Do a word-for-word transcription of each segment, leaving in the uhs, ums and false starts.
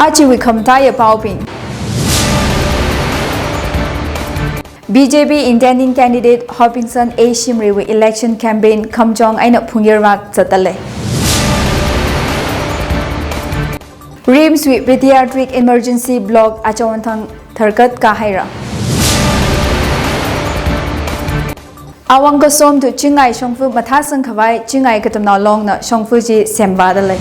Ajawui khamataiya paobing. B J P intending candidate Hopingson A Shimray wui election campaign Kamjong eina Phungyarvak zatdalei. RIMS wui pediatric emergency block achawanthang tharkat kahaira. Awang kasomtu Chingai shongfa mathāsang khavai Chingai Katamnao Longna shongfa chi semvādalei.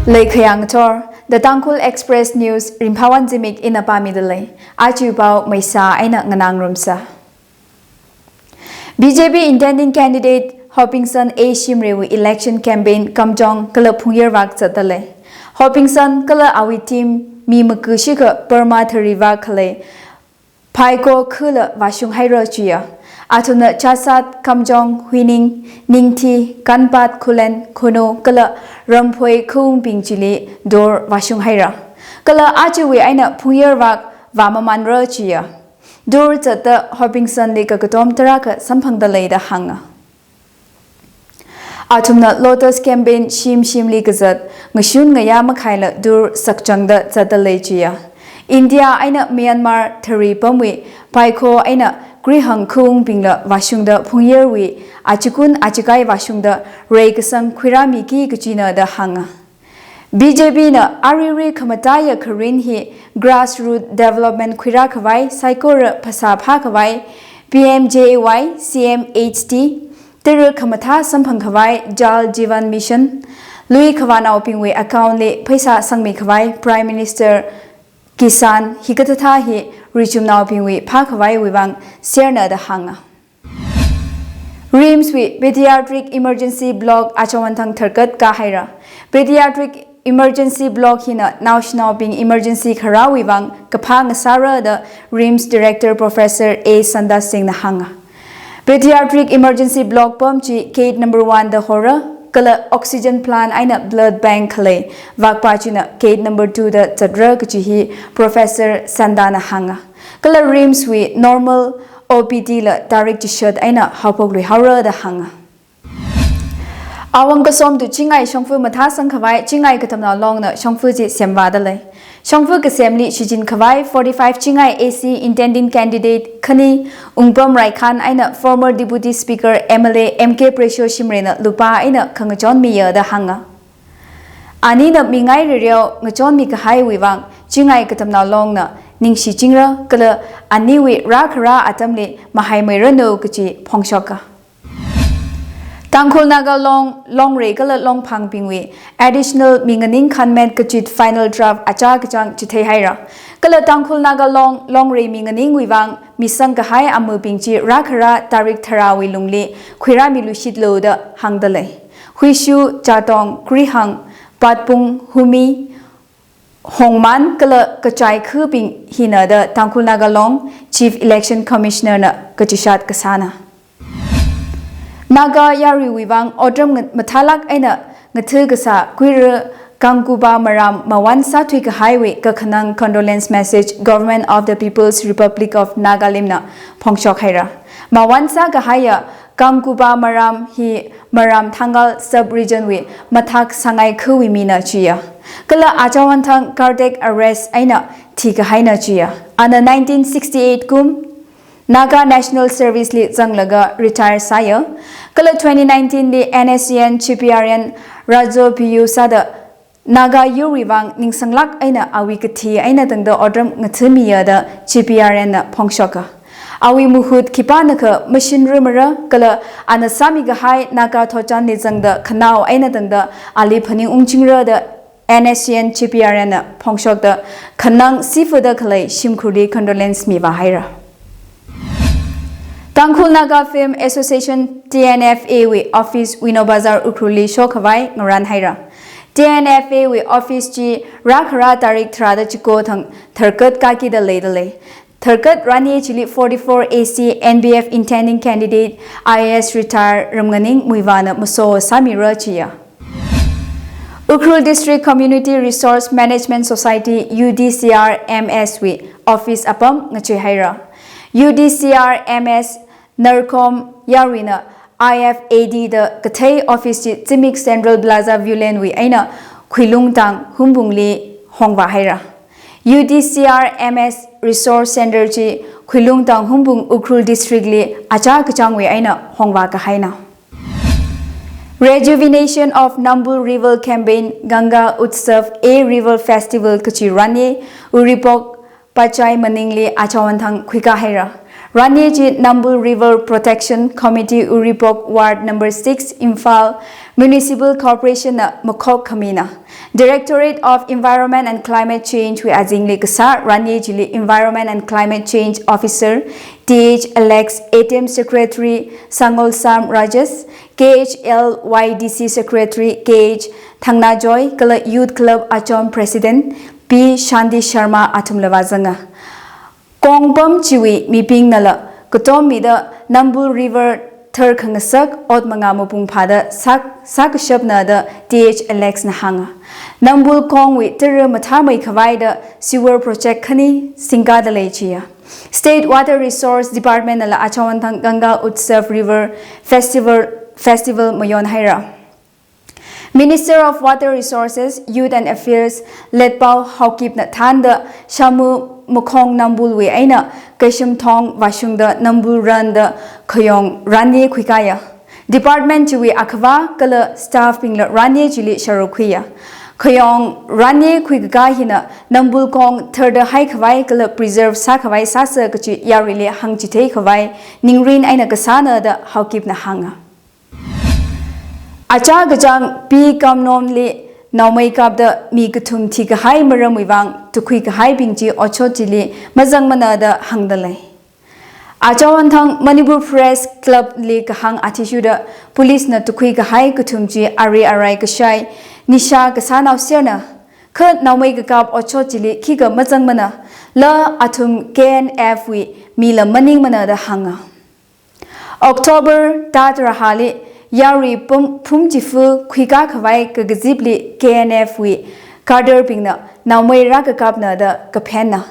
Leikhayang thor, The Tangkhul Express News, Ringphāwon Zimik ina pāmidalei. Aja pao maisa eina nganāngarumsa. B J P intending candidate Hopingson A Shimray wui election campaign Kamjong kala Phungyarvak zatdalei. Hopingson kala awui team mi makushi kha Burma tharivak khalei Phaikho khula vāshung haira chiya. Athumna Chassad, Kamjong, Huining, Ningthi, Kanpat, Khullen, Khono kala Ramphoi khawungbing chili tur vāshung haira. Kala ajawui eina Phungyarvak vāmamanra chiya. Tur zatda Hopingson li kakatom tarākha samphangdalei da hānga. Athumna Lotus campaign shim shimli kazat, ngashun ngayā makhaila tur sakchangda zatdalei chiya. India eina Myanmar thari pamwui Phaikho eina Krihang khawungbingla vāshungda Phungyarwui achikun achikai vāshungda reikasang khuirāmiki kachina da hānga. B J P na aruirui khamataiya kharin hi grassroot development khuirā khavai, saikora phasā phā khavai, P M J A Y, C M H T, tara khamathā samphang khavai Jal Jeevan Mission, lui khavānaobingwui account li pheisā sangmi khavai Prime Minister Kisan, hikathāthā hi richumnaobingwui phākhavaiwui vang serna da hānga. RIMS wui Pediatric Emergency Block achawanthang tharkat kahaira. Pediatric Emergency Block hina naoshinaobing emergency kharāwui vang kaphā ngasāra da RIMS Director Professor A Sanda Singh na hānga. Pediatric Emergency Block pam chi gate number one da hora, kala oxygen plant eina blood bank khalei vakpa china gate number two da zatra kachi hi Professor Sanda na hānga. Kala RIMS wui normal O P D la tarik chishat eina haophoklui haora da hānga. Awang kasomtu Chingai shongfa mathāsang khavai Chingai Katamnao Longna shongfa chi semvādalei. Shongfa kasemli shichin khavai forty-five Chingai A C intending candidate khani Ungpam Raikhan eina former Deputy Speaker M L A M K Presho Shimray na lupā eina khangachon miya da hānga. Anina mingai rireo ngachonmi kahaiwui vang Chingai Katamnao Longna ningshichingra kala aniwui rākharā atamli mahaimeiranu kachi phongshoka. Tangkhul Naga Long, Longrei kala Longphangbingwui additional minganing khanmet kachit final draft achā kachāng chithei haira. Kala Tangkhul Naga Long, Longrei minganingwui vang misang kahai amabing chi rākharā tarik tharāwui lungli khuirāmiluishitlu da hāngdalei. Huishu, Chatong, Krihang, Patpung, Humi, Hongman kala Kachai khabing hina da Tangkhul Naga Long Chief Election Commissioner na kachishat kasāna. Naga yaruiwui vang otram ngat-, mathālāk eina ngatha kasā Kuira Kangkuba Maram mawan sāthui kahaiwui kakhanang condolence message Government of the People's Republic of Nagalim na phongshok haira. Mawan sākahaiya Kangkuba Maram hi Maram Thangal sub-region wui mathak Sangai khawui mina chiya. Kala achawanthang cardiac arrest eina thikahaina chiya. Ana nineteen sixty-eight kum Naga National Service li zanglaga retire sāya. Kala twenty nineteen li N S C N G P R N Rajo Piyu sāda Naga yurwui vang ningsanglāk eina awui kathi eina tangda otram ngathamiya da G P R N na phongshoka. Awui mahut khipānakha mashinrumara kala ana sāmi kahai Naga thotchanli zangda khanao eina tangda ali phaning ungchingra da N S C N G P R N na phongshokda khanang sifada khalei shimkhurli condolence mivāhaira. Tangkhul Naga Film Association, T N F A wui office Wino Bazar Ukhrulli shokhavai ngarānhaira. T N F A wui office chi rākharā tarik tharāda chiko thang tharkat kakida leidalei. Tharkat rani chili forty-four A C N B F intending candidate I A S retire Ramnganing Muivahna maso sāmira chiya. Ukhrul District Community Resource Management Society, U D C R M S wui office apam ngacheihaira. U D C R M S Narkom yaruina I F A D da kathei office chi Zimik Central Plaza Viewland wui eina Khuilungtang Humbungli hongvā haira. U D C R M S Resource Center chi Khuilungtang Humbung Ukhrul District li achā kachāngwui eina hongvā kahaina. Rejuvenation of Nambul River Campaign Ganga Utsav A River Festival kachi Ranye Uripok Pachai maningli achāwanthang khuika haira. Ranye chi Nambul River Protection Committee Uripok Ward number six Imphal Municipal Corporation na makhok khamina. Directorate of Environment and Climate Change wui azingli kasā Ranye chili Environment and Climate Change Officer T H Alex, A T M Secretary Sangolsam Rajesh, K H L Y D C Secretary K H Thangnajoy, kala Youth Club Achom President P Shanti Sharma athumla vāzanga. Kongpam chiwui mibingnala katommida Nambul River tharkhangasak ot manga mapung phāda sāk, sākashapna da T H Alex na hānga. Nambul Kongwui tara mathāmei khavaida sewer project khani singkada lei chiya. State Water Resource Department nala achāwanthang Ganga Utsav River Festival, Festival mayon haira. Minister of Water Resources, Youth and Affairs Letpao Haokipna thānda Shamu Makhong Nambul wui eina Kaishim Thong vāshungda Nambul randa khayong Ranye khuikaya. Department chiwui akhavā kala staff bingla Ranye chili sharuk khuiya. Khayong Ranye khuikakā hina Nambul Kong tharda haikhavai kala preserve sākhavai sāsa kachi yaruili hāngchithei khavai ningrin eina kasāna da Haokipna hānga. Achā kachāng P Kamnomli naomei kapda mi kathum thikahai maramwui vang tukhui kahaibing chi otshot chili mazangmana da hāngda lei. Achāwanthang Manipur Press Club li kahāng athishurda police na tukhui kahai kathum chi ari arai kashai nisha kasānao serna. Kha naomei kakap otshot chili khikha mazangmana. La athum K N F wui mila maningmana da hānga. October thā tharāhali yarui pum, phum chifu khuika khavai kakazipli K N F wui cadre bingna naomei rākakapna da kaphenna.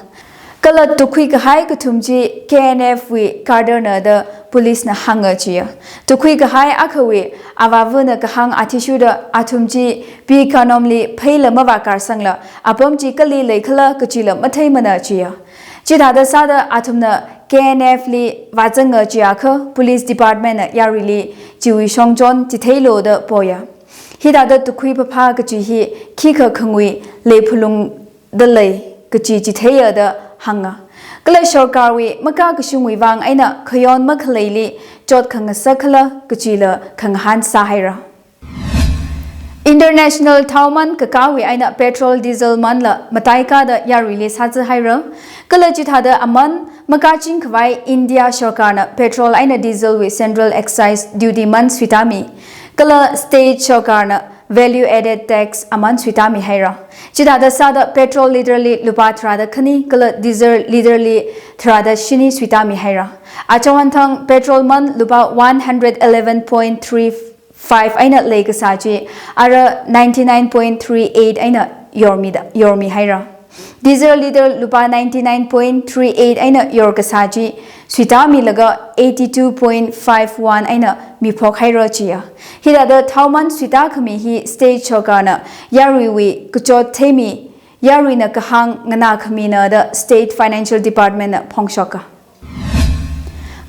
Kala tukhui kahai kathum chi K N F wui cadre na da police na hānga chiya. Tukhui kahai akhawui avāvana kahāng athishurda athum chi P Kamnomli pheila mavākarsangla apam chi kali leikhala kachila matheimana chiya. Chithāda sāda athumna K N F li vāzanga chiakha police department na yaruili chiwui shongchon chitheilu da poya. Hithāda tukhui phāphā kachi hi khikha khangui leiphulungda lei kachi chitheiya da hānga. Kala sorkarwui makakashungwui vang eina khayon makhaleili chot khangasakhala kachila khangahān sāhaira. International thao man kakāwui eina petrol diesel manla mataikāda yaruili sāzahaira. Kala chithāda aman makaching khavai India sorkarna petrol eina diesel wui central excise duty man suitāmi. Kala state sorkarna value added tax aman suitāmi haira. Chithāda sāda petrol liter li lupā tharāda khani kala diesel liter li tharāda shini suitāmi haira. Achāwanthang petrol man lupā one hundred eleven point three five eina leikasā chi ara ninety nine point three eight eina yormida, yormi haira. Diesel liter lupā ninety nine point three eight eina yorkasā chi suitāmilaga eighty two point five one eina miphok haira chiya. Hithāda thao man suitākhami hi state sorkarna yaruiwui kachot theimi, yaruina kahāng nganākhamina da State Financial Department na phongshoka.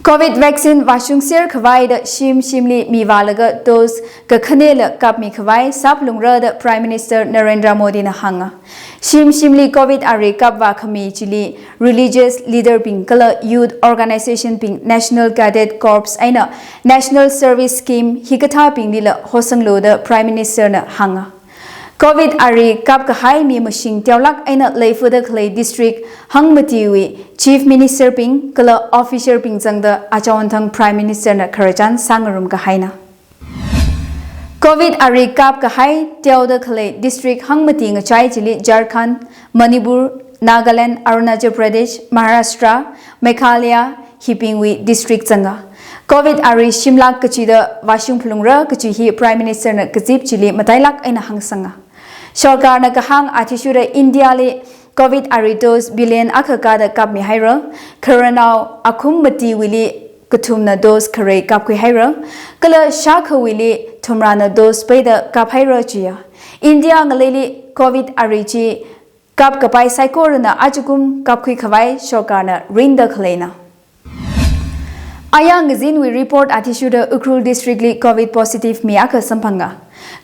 Covid vaccine vāshungser khavaida shim shimli mi vālaga dose kakhanela kapmi khavai sāphalungra da Prime Minister Narendra Modi na hānga. Shim shimli Covid ari kapvākhami chili religious leader bing kala youth organization bing, National Cadet Corps eina National Service Scheme hikathābinglila hosanglu da Prime Minister na hānga. Covid ari kapkahai mi mashing teolāk eina leifuda khalei district hangmatiwui Chief Minister bing kala officer bing zangda achāwanthang Prime Minister na khararchan sāngarum kahaina. Covid ari kapkahai teoda khalei district hangmati ngachai chili Jharkhand, Manipur, Nagaland, Arunachal Pradesh, Maharashtra, Meghalaya, hibingwui district zanga. Covid ari shimlāk kachida vāshung phalungra kachi hi Prime Minister na kazip chili matailāk eina hāngsanga. Sorkarna kahāng athishurda India li Covid ari dose billion akha kāda kapmihaira. Khararnao akhum matiwuili kathumna dose khare kapkhuihaira. Kala shākhawuili thumrana dose peida kaphaira chiya. India ngaleili Covid ari chi kapkapai saikorana ajakum kapkhui khavai sorkarna ringda khaleina. Aya ngazinwui report athishurda Ukhrul District li Covid positive mi akha samphanga.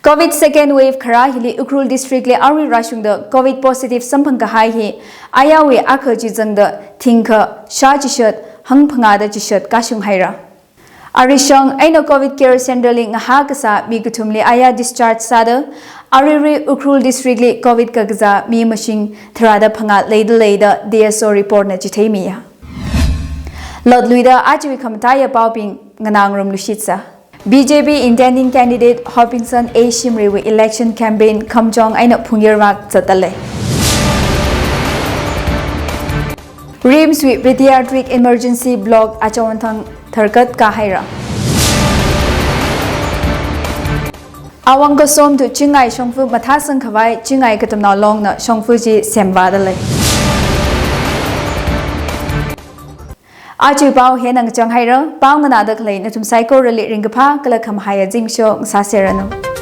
Covid second wave khara hili Ukhrul District li arui rāshungda Covid positive samphang kahai hi ayawui akha chi zangda thingkha shā chishat hangphangāda chishat kashung haira. Arishang eina Covid Care Center li ngahā kasā mi kathumli aya discharge sāda, aruirui Ukhrul District li Covid kakazā mi mashing tharāda phangā leida leida D S O report na chitheimiya. Lotluida achiwui khamataiya paobing nganāngarum lushitsa. B J P intending candidate Hopinson A Shimray wui election campaign Kamjong eina Phungyar vak zatdalei. RIMS wui Pediatric Emergency Block achon thang tharkat kahaira. Awang kasom tu Chingai shongfa mathāsang khavai Chingai Katamnao Long na shongfa chi semvādalei. Achi pao hina ngachang haira, pao nganāda khalei nathum saikorali ringkaphā kala khamahaiya zimiksho ngasāseranu.